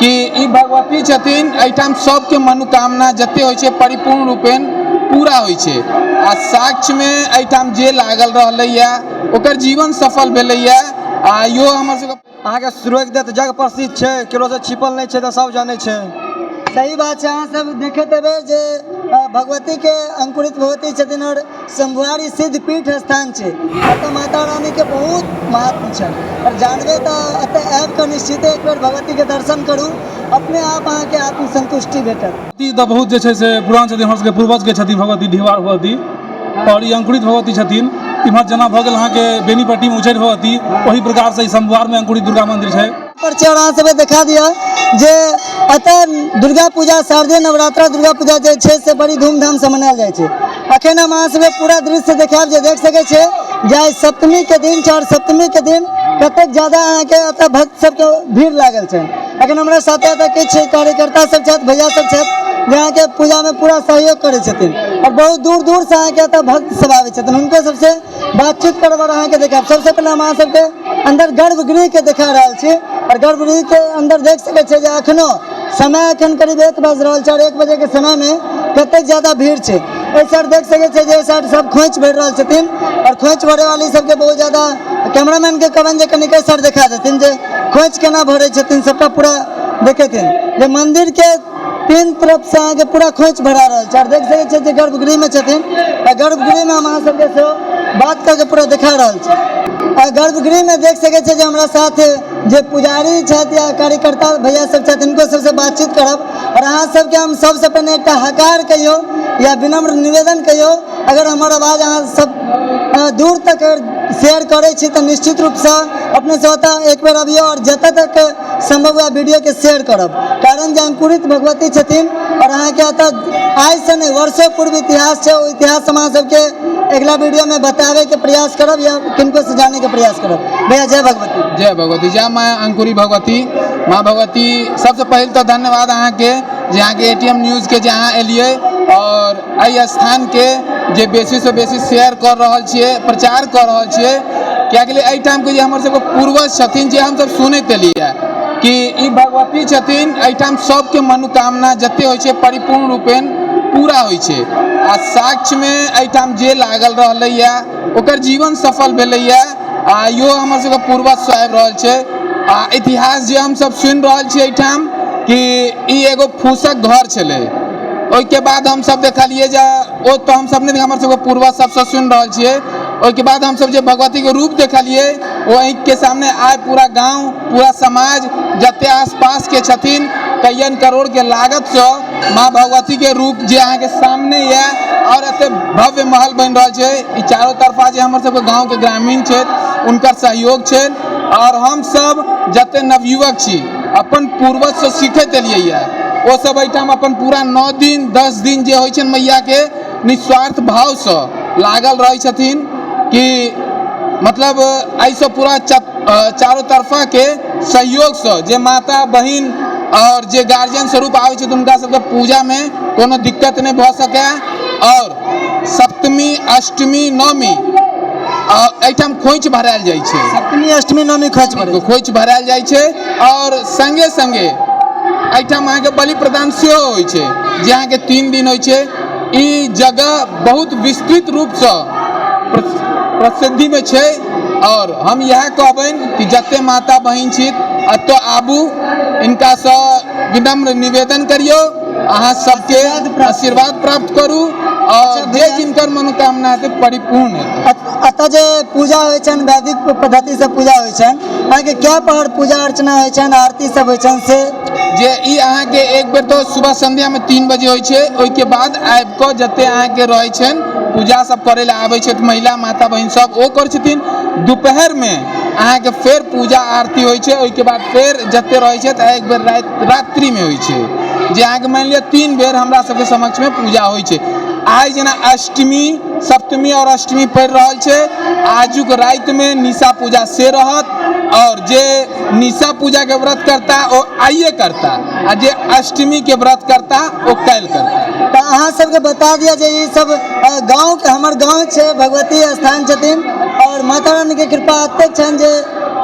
कि ई भगवती छथिन, एहिठाम सबके मनोकामना जते होइ छै परिपूर्ण रूपेण पूरा होइ छै। आ साक्ष्यमे एहिठाम जे लागल रहलैए ओकर जीवन सफल भेलैए। आ इहो हमर सबके अहाँके रोकि देत। जग प्रसिद्ध छै, केकरोसँ छिपल नहि छै, तऽ सब जानै छै। सही बात छै। अहाँ सब देखैत हेबै जे भगवतीके अंकुरित भगवती छथिन आओर शंभुआरी सिद्ध पीठ स्थान छै। एतऽ माता रानीके बहुत महात्म छै आओर जानबै तऽ एतऽ आबि कऽ निश्चिते एक बेर भगवतीके दर्शन करू, अपने आप अहाँके आत्मसन्तुष्टि भेटत। भगवती तऽ बहुत जे छै से पुरान छथिन, हमर सबके पूर्वजके छथिन भगवती डिहबार भगवती, आओर ई अंकुरित भगवती छथिन। इम्हर जेना भऽ गेल अहाँके बेनीपट्टीमे उच्चैठ भगवती, ओहि प्रकारसँ ई शंभुआरमे अंकुरित दुर्गा मन्दिर छै। पर छै आओर अहाँ सबके देखा दिअ जे एतऽ दुर्गा पूजा, शारदीय नवरात्रा दुर्गा पूजा जे छै से बड़ी धूमधामसँ मनायल जाइ छै। अखन हम अहाँ सबके पूरा दृश्य देखायब जे देख सकै छियै जे आइ सप्तमीके दिन छै आओर सप्तमीके दिन कतेक ज्यादा अहाँके एतऽ भक्त सबके भीड़ लागल छै। अखन हमरा साथे एतऽ किछु कार्यकर्ता सब छथि, भैया सब छथि जे अहाँके पूजामे पूरा सहयोग करै छथिन आओर बहुत दूर दूरसँ अहाँके एतऽ भक्त सब आबै छथिन। हुनको सबसँ बातचीत करब आओर अहाँके देखायब। सबसँ पहिले हम अहाँ सबके अन्दर गर्भगृहके देखा रहल छी आओर गर्भगृहके अन्दर देख सकै छियै जे अखनो समय अखन करीब 1 बाजि रहल छै आओर 1 बजेके समयमे कतेक ज्यादा भीड़ छै। एहि साइड देख सकै छियै जे एहि साइड सब खोंइछ भरि रहल छथिन आओर खोंइछ भरे वाली सबके बहुत ज्यादा कैमरामैनके कहबनि जे कनिक एहि साइड देखा देथिन जे खोंइछ केना भरै छथिन। सबटा पूरा देखेथिन जे मन्दिरके तीन तरफ से अहाँके पूरा खोंइछ भरा रहल छै। आओर देख सकै छियै जे गर्भगृहमे छथिन आ गर्भगृहमे हम अहाँ सबके सेहो बात कऽ के पूरा देखा रहल छी। आ गर्भगृहमे देख सकै छियै जे हमरा साथ जे पुजारी छथि या कार्यकर्ता भैया सब छथि, हिनको सबसँ बातचीत करब। आओर अहाँ सबके हम सबसँ पहिने एकटा हकार कहियौ या विनम्र निवेदन कहियौ, अगर हमर आवाज अहाँ सब दूर तक शेयर करै छी तऽ निश्चित रूपसँ अपने सब ओतऽ एक बेर अबियौ आओर जतऽ तक सम्भव हुए वीडियोके शेयर करब, कारण जे अंकुरित भगवती छथिन आओर अहाँके एतऽ आइसँ नहि वर्षो पूर्व इतिहास छै। ओ इतिहास हम अहाँ सबके अगिला वीडियोमे बताबैके प्रयास करब या किनको से जानैके प्रयास करब। भैया, जय भगवती। जय भगवती, जय माँ अंकुरी भगवती, माँ भगवती। सबसँ पहिल तऽ धन्यवाद अहाँके जे अहाँके एटीएम न्यूजके जे अहाँ एलियै आओर एहि स्थानके जे बेसीसँ बेसी शेयर कऽ रहल छियै, प्रचार कऽ रहल छियै, किएकि एहिठामके जे हमर सबके पूर्वज छथिन, जे हमसब सुनैत एलियै कि ई भगवती छथिन, एहिठाम सबके मनोकामना जते होइ छै परिपूर्ण रूपेण पूरा होइ छै। आ साक्ष्यमे एहिठाम जे लागल रहलैए ओकर जीवन सफल भेलैए। आ इहो हमर सबके पूर्वजसँ आबि रहल छै। आ इतिहास जे हमसब सुनि रहल छियै एहिठाम कि ई एगो फूसक घर छलै, ओहिके बाद हमसब देखलियै जे ओ तऽ हमसब नहि, हमर सबके पूर्वज सबसँ सुनि रहल छियै। ओहिके बाद हमसब जे भगवतीके रूप देखलियै ओ आँखिके सामने आइ पूरा गाँव, पूरा समाज जते आसपासके छथिन, कइयन करोड़के लागतसँ माँ भगवतीके रूप जे अहाँके सामने यऽ आओर एते भव्य महल बनि रहल छै। ई चारो तरफा जे हमर सबके गाँवके ग्रामीण छथि हुनकर सहयोग छै आओर हमसब जते नवयुवक छी अपन पूर्वजसँ सीखैत एलियै यऽ, ओ सब एहिठाम अपन पूरा 9 दिन 10 दिन जे होइ छनि मैयाके निस्वार्थ भावसँ लागल रहै छथिन कि मतलब एहिसँ पूरा चारो तरफाके सहयोगसँ जे माता बहिन आओर जे गार्जियन स्वरूप आबै छथिन हुनका सबके पूजामे कोनो दिक्कत नहि भऽ सकै। आओर सप्तमी, अष्टमी, नवमी एहिठाम खोइछ भरायल जाइ छै। सप्तमी, अष्टमी, नवमी खोइछ भरायल। खोइछ भरायल जाइ छै। आओर संगे संगे एहिठाम अहाँके बलि प्रदान सेहो होइ छै जे अहाँके 3 दिन होइ छै। ई जगह बहुत विस्तृत रूपसँ प्रसिद्धिमे छै। आओर हम इएह कहबनि कि जते माता बहिन छी एतऽ आबू, इनकासँ विनम्र निवेदन करियौ, अहाँ सबके आशीर्वाद प्राप्त करू आओर जे जिनकर मनोकामना हेतै परिपूर्ण हेतै। एतऽ जे पूजा होइ छनि, वैदिक पद्धतिसँ पूजा होइ छनि, अहाँके कए पहर पूजा अर्चना होइ छनि, आरती सब होइ छनि से? जे ई अहाँके एक बेर तऽ सुबह संध्यामे 3 बजे होइ छै। ओहिके बाद आबि कऽ जते अहाँके रहै छनि पूजा सब करै लए आबै छथि महिला माता बहिन सब ओ करै छथिन। दुपहरमे अहाँके फेर पूजा आरती होइ छै। ओहिके बाद फेर जते रहै छथि एक बेर रात्रिमे होइ छै, जे अहाँके मानि लिअ 3 बेर हमरा सबके समक्षमे पूजा होइ छै। आइ जेना अष्टमी, सप्तमी आओर अष्टमी पड़ि रहल छै, आजुक रातिमे निशा पूजा से रहत आओर जे निशा पूजाके व्रत करता ओ आइए करता आ जे अष्टमीके व्रत करता ओ काल्हि करता। तऽ अहाँ सबके बता दिअ जे ई सब गाँवके, हमर गाँव छै, भगवती स्थान छथिन आओर माता रानीके कृपा एतेक छनि जे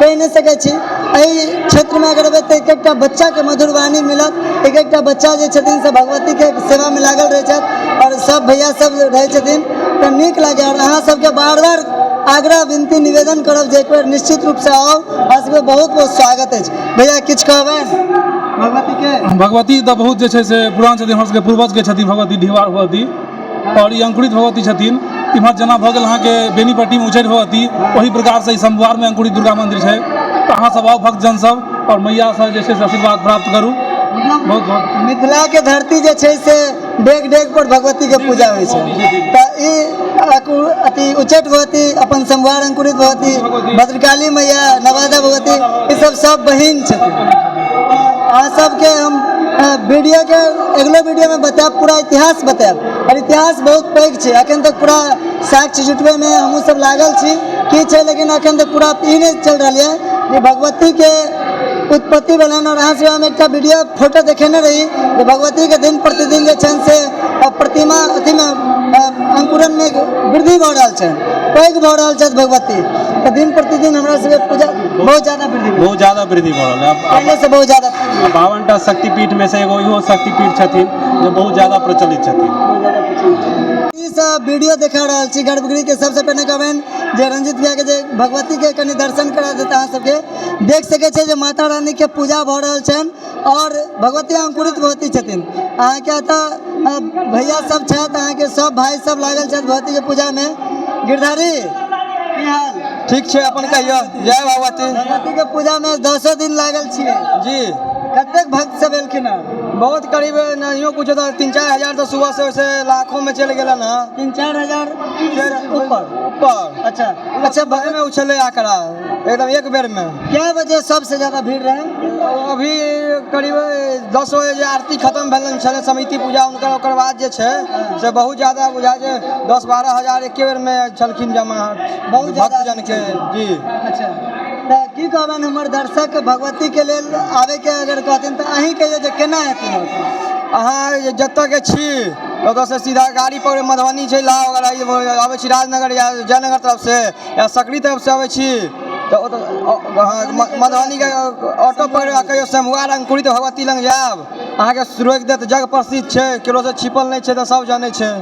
कहि नहि सकै छी। एहि क्षेत्रमे अगर एबै तऽ एक एकटा बच्चाके मधुरवाणी मिलत। एक एकटा बच्चा जे छथिन से भगवतीके सेवामे लागल रहै छथि आओर सब भैया सब रहै छथिन, तऽ नीक लागै। आओर अहाँ सबके बार बार आग्रह विनती निवेदन करब जे एक बेर निश्चित रूपसँ आउ, अहाँ सबके बहुत बहुत स्वागत अछि। भैया किछु कहबनि भगवतीके? भगवती तऽ बहुत जे छै से पुरान छथिन, हमर सबके पूर्वजके छथिन भगवती डिहबार भगवती, आओर ई अंकुरित भगवती छथिन। इम्हर जेना भऽ गेल अहाँके बेनीपट्टीमे उच्चैठ भगवती, ओहि प्रकारसँ ई शम्भुआरमे अंकुरित दुर्गा मन्दिर छै। तऽ अहाँ सब आउ भक्तजन सब आओर मैयासँ जे छै से आशीर्वाद प्राप्त करू। बहुत बहुत मिथिलाके धरती जे छै से डेग डेग पर भगवतीके पूजा होइ छै, तऽ ई अथी उच्चैठ भगवती, अपन शम्भुआर अंकुरित भगवती, भद्रकाली मैया, नवादा भगवती, ई सब सब बहिन छथिन। अहाँ सबके हम वीडियोके अगिलो वीडियोमे बतायब, पूरा इतिहास बतायब। आओर इतिहास बहुत पैघ छै, एखन तक पूरा साक्ष्य जुटबैमे हमहूँ सब लागल छी की छै, लेकिन एखन तक पूरा ई नहि चलि रहल यऽ जे भगवतीके उत्पत्ति भेलनि। आओर अहाँ सबके हम एकटा वीडियो फोटो देखेने रही जे भगवतीके दिन प्रतिदिन जे छनि से प्रतिमा अथीमे अंकुरणमे वृद्धि भऽ रहल छनि, पैघ भऽ रहल छथि भगवती। तऽ दिन प्रतिदिन हमरा सबके पूजा बहुत ज्यादा वृद्धि बहुत ज्यादा वृद्धि भऽ रहल है पहिलेसँ, बहुत ज्यादा। 52टा शक्तिपीठमे से एगो इहो शक्तिपीठ छथिन जे बहुत ज्यादा प्रचलित छथिन। ई सब वीडियो देखा रहल छी गर्भगृहके। सबसँ पहिने कहबनि जे रंजित भैयाके जे भगवतीके कनि दर्शन करा देत अहाँ सबके। देख सकै छियै जे माता रानीके पूजा भऽ रहल छनि आओर भगवती अंकुरित भगवती छथिन। अहाँके एतऽ भैया सब छथि, अहाँके सब भाई सब लागल छथि भगवतीके पूजामे। गिरधारी, की हाल? ठीक छै, अपन कहियौ। जय भगवती। भगवतीके पूजामे 10 दिन लागल छियै? जी। कतेक भक्त सब एलखिन हँ? बहुत, करीब नहियो कुछो तऽ 3-4 हजार तऽ सुबह से वैसे लाखों में चलि गेलन हँ। 3-4 हजार ऊपर? ऊपर। अच्छा अच्छा। भर में उछले आंकड़ा एकदम एक बेर में। क्या बजे सबसे ज्यादा भीड़ रहे? अभी करीब 10 बजे जे आरती खत्म भेलन छलै, समिति पूजा हुनकर, ओकर बाद जे छै से बहुत ज्यादा बुझा जे 10-12 हजार एके बेर में छलखिन जमा बहुत ज्यादा। भक्तजन के जी। अच्छा, तऽ की कहबनि हमर दर्शक भगवती के लेल आबैके अगर कहथिन तऽ अहीं कहियौ जे केना हेथिन? अहाँ जतऽ के छी ओतऽ से सीधा गाड़ी पकड़े मधुबनी छै लाउ, अगर अबै छी राजनगर या जयनगर तरफ से या सकरी तरफ से अबै छी तऽ ओतऽ मधुबनीके ऑटो पकड़ि कऽ कहियौ शम्भुआर अंकुरित भगवती लग जायब, अहाँके रोकि देत। जग प्रसिद्ध छै, केकरोसँ छिपल नहि छै, तऽ सब जनै छै।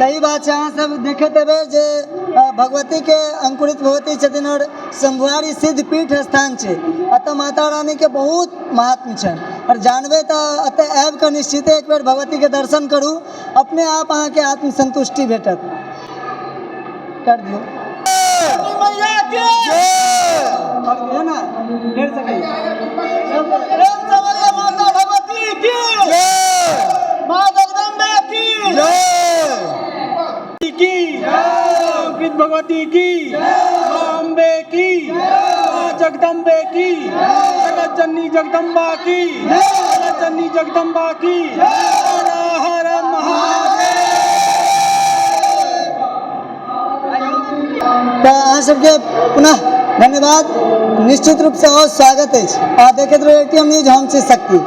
सही बात छै। अहाँ सब देखैत हेबै जे भगवतीके अंकुरित भगवती छथिन आओर शम्भुआरी सिद्ध पीठ स्थान छै। एतऽ माता रानीके बहुत महात्म्य छनि आओर जानबै तऽ एतऽ आबि कऽ निश्चिते एक बेर भगवतीके दर्शन करू, अपने आप अहाँके आत्मसंतुष्टि भेटत। कर दियौ और ना फेर सकैए। माता भगवती की, माँ जगदम्बे की, की अंकित भगवती की, माँ अम्बे की, माँ जगदम्बे की, जगत जननी जगदम्बा की, जगत जननी जगदम्बा की, हर हर महादेव। तऽ अहाँ सबके पुनः धन्यवाद, निश्चित रूपसँ आओर स्वागत अछि। अहाँ देखैत रहू एटीएम न्यूज, हम छी शक्ति।